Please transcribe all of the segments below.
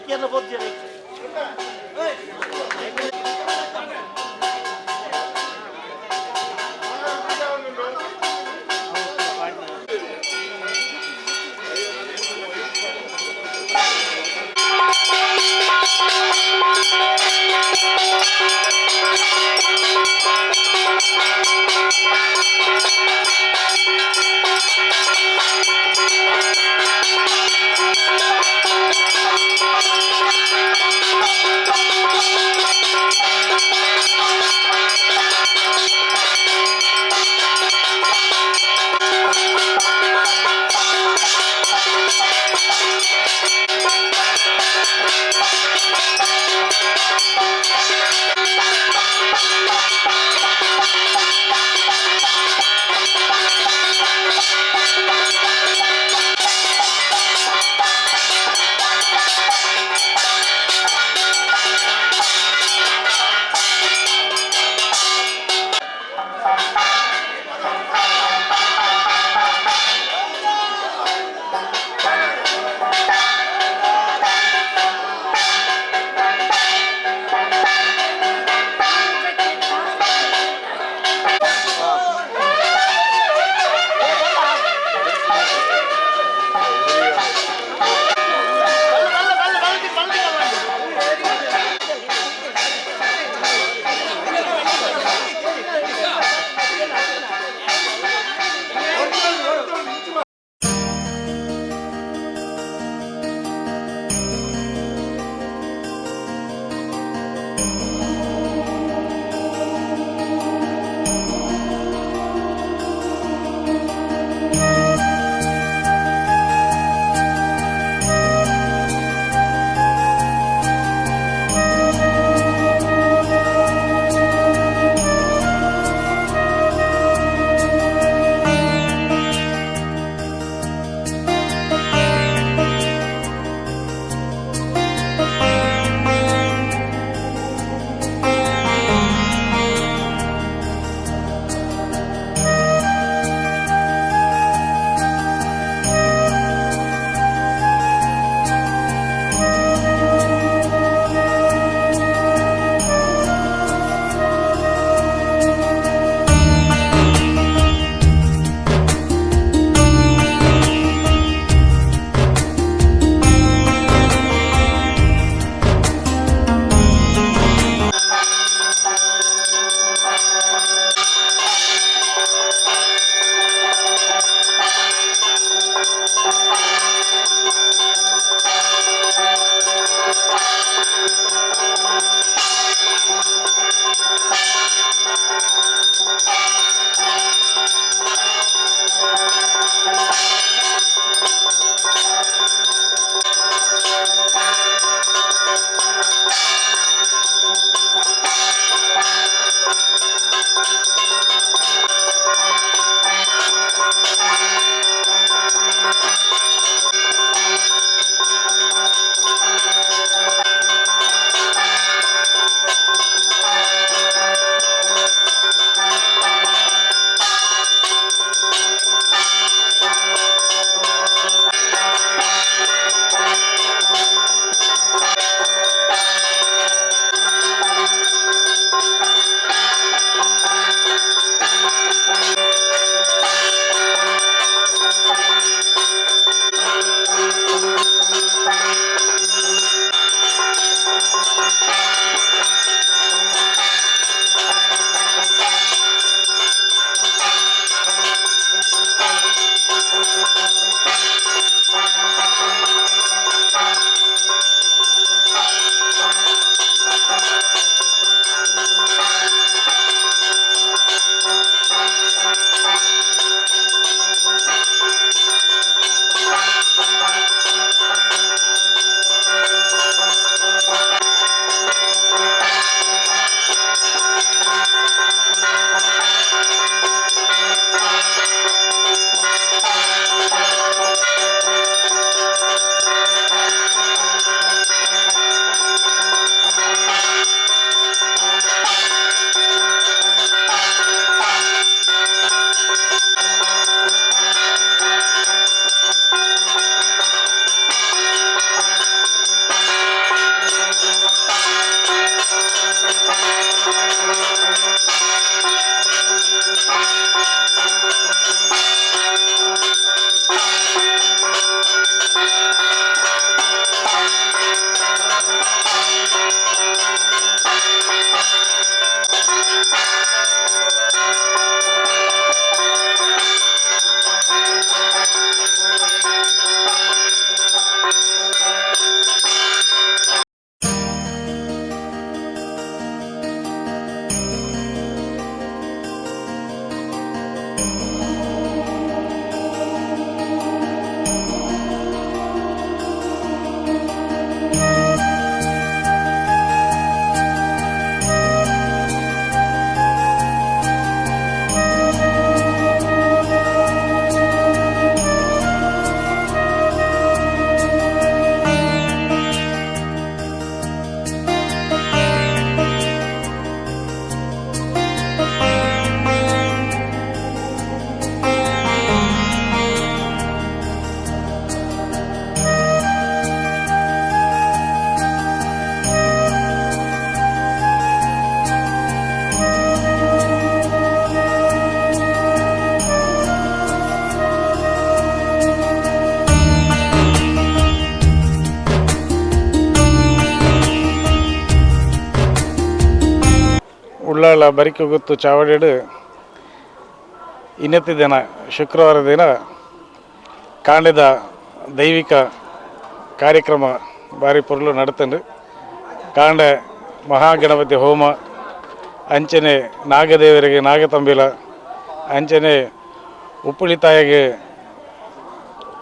ಐಕ್ಯರ್ಲ ಪೋದ್ಜೆರ್. Thank you. Ullal Barikaguttu ಚಾವಡಿಡು ಇನ್ನೆತ್ತಿ ದಿನ ಶುಕ್ರವಾರ ದಿನ ಕಾಂಡದ ದೈವಿಕ ಕಾರ್ಯಕ್ರಮ ಬಾರಿ ಪೊರ್ಲು ನಡತಂಡು. ಕಾಂಡ ಮಹಾಗಣಪತಿ ಹೋಮ, ಅಂಚನೆ ನಾಗದೇವರಿಗೆ ನಾಗತಂಬಿಲ, ಅಂಚನೆ ಉಪ್ಪುಳಿತಾಯಿಗೆ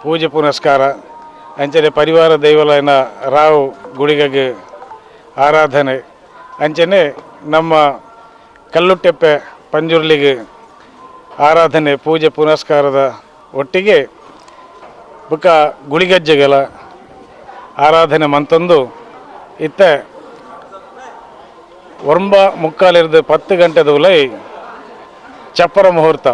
ಪೂಜೆ ಪುನಸ್ಕಾರ, ಅಂಚನೆ ಪರಿವಾರ ದೈವಲಯನ ರಾವ್ ಗುಳಿಗಗೆ ಆರಾಧನೆ, ಅಂಚನೆ ನಮ್ಮ ಕಲ್ಲುಟ್ಟೆಪ್ಪೆ ಪಂಜುರ್ಲಿಗೆ ಆರಾಧನೆ ಪೂಜೆ ಪುನಸ್ಕಾರದ ಒಟ್ಟಿಗೆ ಬುಕ್ಕ ಗುಳಿಗಜ್ಜೆಗಳ ಆರಾಧನೆ ಮಂತಂದು ಇತ್ತೆ ಒರಂಬ ಮುಕ್ಕಾಲಿರ್ದು 10 ಗಂಟೆದ ಉಲೈ ಚಪ್ಪರ ಮುಹೂರ್ತ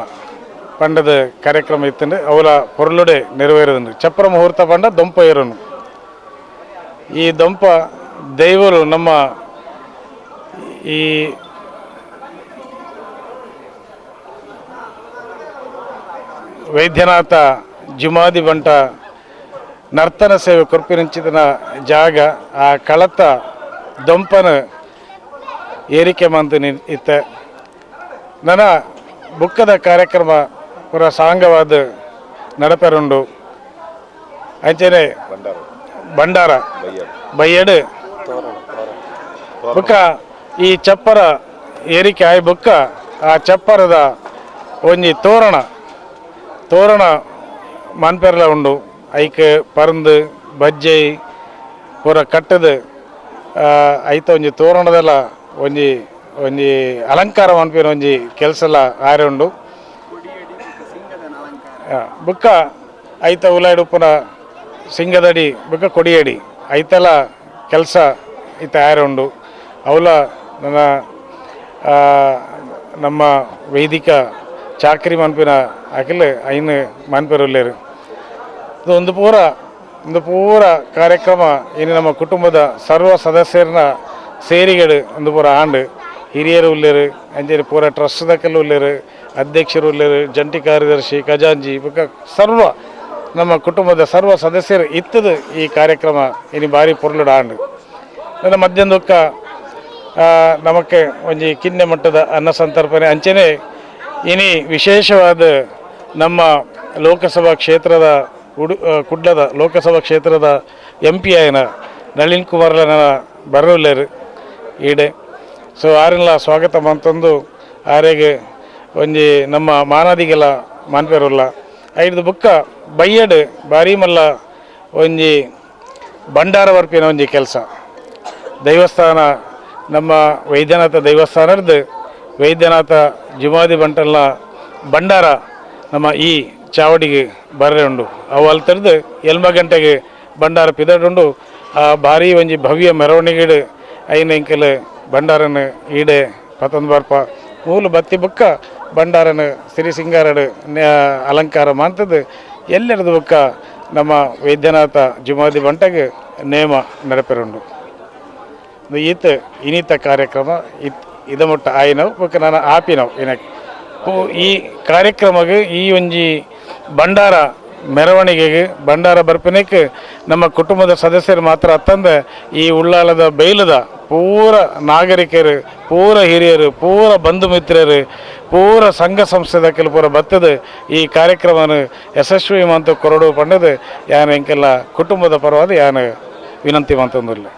ಪಂಡದ ಕಾರ್ಯಕ್ರಮ ಇತ್ತಂಡು. ಅವಲ ಪೊರ್ಲುಡೆ ನೆರವೇರದಂಡು. ಚಪ್ಪರ ಮುಹೂರ್ತ ಪಂಡ ದೊಂಪ ಏರನು. ಈ ದೊಂಪ ದೈವರು ನಮ್ಮ ಈ ವೈದ್ಯನಾಥ ಜುಮಾದಿ ಬಂಟ ನರ್ತನ ಸೇವೆ ಕೊರ್ಪಿನಂಚಿತನ ಜಾಗ ಆ ಕಳತ ದೊಂಪನ ಏರಿಕೆ ಮಂತು ಇತ್ತೆ. ನನ್ನ ಬುಕ್ಕದ ಕಾರ್ಯಕ್ರಮ ಪೂರ ಸಾಂಗವಾದ ನಡಪೆರುಂಡು. ಅಂಚನೆ ಭಂಡಾರ ಬಯ್ಯಡು ಬುಕ್ಕ ಈ ಚಪ್ಪರ ಏರಿಕೆ ಆಯ್ ಬುಕ್ಕ ಆ ಚಪ್ಪರದ ಒಂಜಿ ತೋರಣ ತೋರಣ ಮನ್ಪೆರ್ಲ ಉಂಡು. ಐಕ್ ಪರಂದು ಬಜ್ಜೈ ಪೂರ ಕಟ್ಟದು ಐತ ಒಂಜಿ ತೋರಣದೆಲ್ಲ ಒಂಜಿ ಒಂಜಿ ಅಲಂಕಾರ ಮನ್ಪಿನ ಒಂಜಿ ಕೆಲಸ ಎಲ್ಲ ಆರೆ ಉಂಡು. ಬುಕ್ಕ ಐತ ಉಲಾಯ್ಡುಪ್ಪುನ ಸಿಂಗದಡಿ ಬುಕ್ಕ ಕೊಡಿಯಡಿ ಐತೆಲ್ಲ ಕೆಲಸ ಇತ್ತ ಆರೆ ಉಂಡು. ಅವಲ ನನ್ನ ನಮ್ಮ ವೈದಿಕ ಚಾಕ್ರಿ ಮನ್ಪಿನ ಅಖಿಲ ಐನು ಮನ್ಪಿರುಲ್ಲೇರು. ಇದು ಒಂದು ಪೂರ ಒಂದು ಪೂರ ಕಾರ್ಯಕ್ರಮ ಇನ್ನು ನಮ್ಮ ಕುಟುಂಬದ ಸರ್ವ ಸದಸ್ಯರನ್ನ ಸೇರಿಗಳು ಒಂದು ಪೂರ ಆಂಡು. ಹಿರಿಯರು ಉಲ್ಲೇರು, ಅಂಚನೆ ಪೂರ ಟ್ರಸ್ಟ್ ದಕ್ಕಲು ಉಲ್ಲೇರು, ಅಧ್ಯಕ್ಷರು ಉಲ್ಲೇರು, ಜಂಟಿ ಕಾರ್ಯದರ್ಶಿ, ಖಜಾಂಜಿ ಬೊಕ್ಕ ಸರ್ವ ನಮ್ಮ ಕುಟುಂಬದ ಸರ್ವ ಸದಸ್ಯರು ಇತ್ತದು ಈ ಕಾರ್ಯಕ್ರಮ ಇನ್ನು ಭಾರಿ ಪೊರ್ಲುಡು ಆಂಡು. ನನ್ನ ಮಧ್ಯಂದೊಕ್ಕ ನಮಕ್ಕೆ ಒಂಜಿ ಕಿನ್ನೆ ಮಟ್ಟದ ಅನ್ನ ಸಂತರ್ಪಣೆ. ಅಂಚನೆ ಇನಿ ವಿಶೇಷವಾದ ನಮ್ಮ ಲೋಕಸಭಾ ಕ್ಷೇತ್ರದ ಕುಡ್ಲದ ಲೋಕಸಭಾ ಕ್ಷೇತ್ರದ ಎಂ ಪಿ ಆಯನ ನಳಿನ್ ಕುಮಾರ್ಲನ ಬರೋಲ್ಲೇರು ಈಡೆ. ಸೊ ಆರಿನ್ಲ ಸ್ವಾಗತ ಮಂತಂದು ಆರೆಗೆ ಒಂಜಿ ನಮ್ಮ ಮಾನಾದಿಗೆಲ್ಲ ಮಾನ್ಪೇರುಲ್ಲ. ಐದು ಬುಕ್ಕ ಬಯ್ಯಡು ಬಾರಿ ಮಲ್ಲ ಒಂಜಿ ಭಂಡಾರ ವರ್ಪಿನ ಒಂಜಿ ಕೆಲಸ. ದೈವಸ್ಥಾನ ನಮ್ಮ ವೈದ್ಯನಾಥ ದೇವಸ್ಥಾನದ ವೈದ್ಯನಾಥ ಜುಮಾದಿ ಬಂಟಲ್ನ ಭಂಡಾರ ನಮ್ಮ ಈ ಚಾವಡಿಗೆ ಬರ್ರೆ ಉಂಡು. ಅವು ಅಲ್ಲಿ ತೆರೆದು ಎಲ್ಮ ಗಂಟೆಗೆ ಭಂಡಾರ ಪಿದಡುಂಡು. ಆ ಭಾರಿ ಒಂಜಿ ಭವ್ಯ ಮೆರವಣಿಗೆಡು ಐನ ಎಂಕಲ್ ಭಂಡಾರನ ಈಡೆ ಪತೊಂದು ಬರ್ಪ ಮೂಲು ಬತ್ತಿ ಬುಕ್ಕ ಭಂಡಾರನ ಸಿರಿ ಸಿಂಗಾರಡು ಅಲಂಕಾರ ಮಾಡ್ತದೆ. ಎಲ್ಲೆರದು ಬುಕ್ಕ ನಮ್ಮ ವೈದ್ಯನಾಥ ಜುಮಾದಿ ಬಂಟಗೆ ನೇಮ ನಡಪೆರುಂಡು. ಈತ ಇನಿತ ಕಾರ್ಯಕ್ರಮ ಇತ್ ಇದ ಮುಟ್ಟ ಆಯ್ನವು ಬೊಕ್ಕ ನಾನು ಆಪಿನವು. ಇನಕ್ ಈ ಕಾರ್ಯಕ್ರಮಗೆ ಈ ಒಂಜಿ ಭಂಡಾರ ಮೆರವಣಿಗೆಗೆ ಭಂಡಾರ ಬರ್ಪನೆಕ್ ನಮ್ಮ ಕುಟುಂಬದ ಸದಸ್ಯರು ಮಾತ್ರ ಅತ್ತಂದೆ ಈ ಉಳ್ಳಾಲದ ಬೈಲದ ಪೂರ ನಾಗರಿಕರು, ಪೂರ ಹಿರಿಯರು, ಪೂರ ಬಂಧು ಮಿತ್ರರು, ಪೂರ ಸಂಘ ಸಂಸ್ಥೆದ ಕೆಲ ಪೂರ ಬತ್ತದ ಈ ಕಾರ್ಯಕ್ರಮನ ಯಶಸ್ವಿ ಮಂತು ಕೊರಡು ಪಂಡದು ಯಾನ್ ಎಂಕೆಲ್ಲ ಕುಟುಂಬದ ಪರವಾದ ಯಾನ್ ವಿನಂತಿ ಮಂತೊಂದುಲ್ಲೆ.